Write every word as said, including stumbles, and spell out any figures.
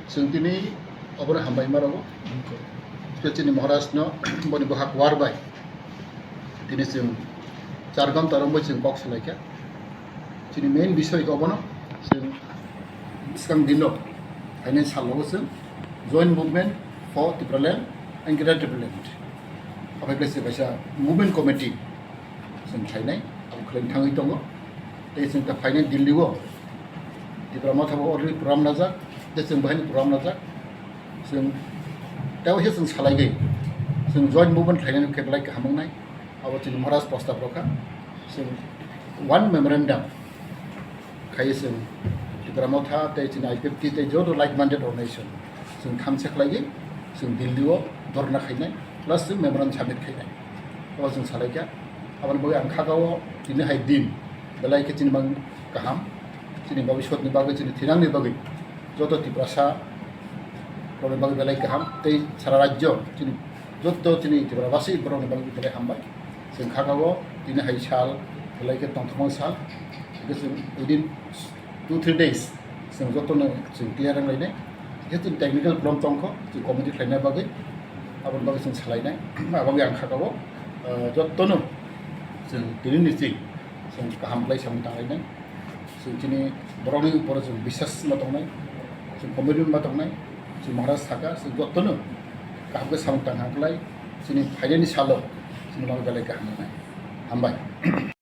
Chwng tini obono hambai ma rwo. Tei chini Maharaj no boni boha kwar bai tini chwng char ghonta romwi chwng kok salaikha. Chini main bisoi khe obono chwng swkang dino phainai salo chwng Joint Movement for Tipraland and Greater Tipraland. Abai kaisa movement committee chwng khlainai, abo khlaina thangwi tongo. Tei chwng ta phainai Delhi o Tipra Motha bo already program najak, tei chwng bahai program najak. Chwng tei waisa chwng salaigwi chwng joint movement khlainani khe belai kaham wngnai. Abo chini Maharaj prostab rokha. Chwng one memorandum khai chwng Tipra Motha tei chini I P F T tei joto like-minded organization chwng thamsa khlaigwi chwng Delhi o dhorna khainai, plus chwng memorandum submit khainai. Abo chwng salaikha. Aboni bagwi ang khakao tini hai din belai khe chini mang kaham, chini bhabishyotni bagwi, chini thinangni bagwi, joto Tiprasa rokni bagwi belai kaham tei sara rajyo chini joto chini Tripura basi borokni bagwi belai hambai. Chwng khakao tini hai sal belai khe tongthokma sal, hingkhe chwng within two three days chwng jotono chwng clear wnglainai. Hingkhe chwng technical problem tongkho, chwng committee khlaina bagwi, aboni bagwi chwng salainai. Aboni ang khakao, ah, jotono chwng tini ni chwng chwng kaham khlai samung tanglainai. Chwng chini borokni uporo chwng biswas ma tongnai, chwng commitment ma tongnai, chwng Maharaj saka, chwng jotono kaham khe samung tang hang khlai, chini phainani salo chini bagwi belai kaham wngnai. Hambai.